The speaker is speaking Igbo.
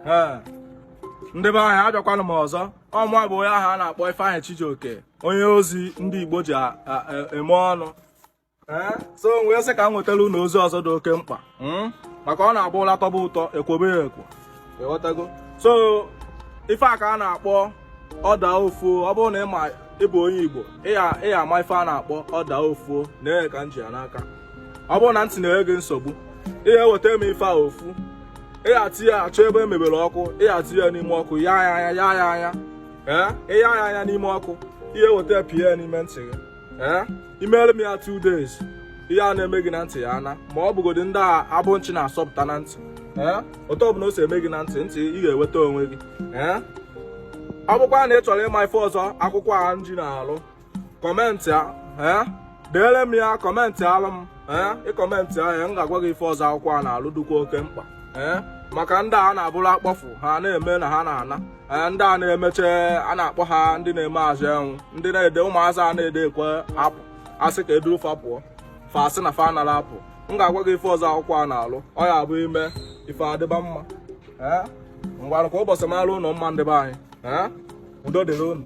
Ee, ndị be anyị, abịakwanụ m ọzọ. Ọ mụa bụ onye ahụ a na-akpọ Ifeanyị Chijioke, onye ozi ndị Igbo ji eme ọnụ. Ee, so wee sị ka m nwetara unu ozi ọzọ dị oke mkpa, Maka ọ na-abụ ụla tọba ụtọ, ekwobe ya ekwo, ịghọtago? So ife a ka a na-akpọ ọda ofuo. Ọ bụrụ na ị ma ị bụ onye Igbo, ị ya ama ife a na-akpọ ọda ofuo. Na ka m ji ya n'aka. Ọ bụrụ na ntị na-enye gị nsogbu, ị ya eweta m ife a ofu, ị ya atinye, achọ ebe e mebere ọkụ, ị ya atinye ya n'ime ọkụ, ya ya anya, ya ya anya. Ee, ị ya ya anya n'ime ọkụ, ị ya eweta ya, pịa ya n'ime ntị gị. Ee, imere m ya 2 days, ihe a na-eme gị na ntị ya ana. Ma ọ bụgodị ndị a abụ nchi na-asọpụta na ntị, ee, otu ọbụla o si eme gị na ntị, ntị ị ga-eweta onwe gị. Ee, ọ bụkwa na ị chọrọ ịma ife ọzọ akwụkwọ a nji na-alụ, comment ya. Ee, deere m ya, comment alụ m. Ee, ị comment ya, m ga-agwa gị ife ọzọ akwụkwọ a na-alụ dịkwa oke mkpa. Ee, maka ndị a na-abụrụ akpọfụ ha na-eme na ha na-ana. Ee, ndị a na-emeche a na-akpọ ha ndị na-eme azụ enwu, ndị na-ede ụmụazị a na-ede ekwe apụ, asị ka eduru fa pụọ, fa asị na fa anara apụ. M ga-agwa gị ife ọzọ akwụkwọ a na-alụ. Ọ ya abụ ime ife adịba mma. Ee, ngwanụ, ka ụbọchị mara ụnụ mma, ndị be anyị. Ee, udo dịrị unu.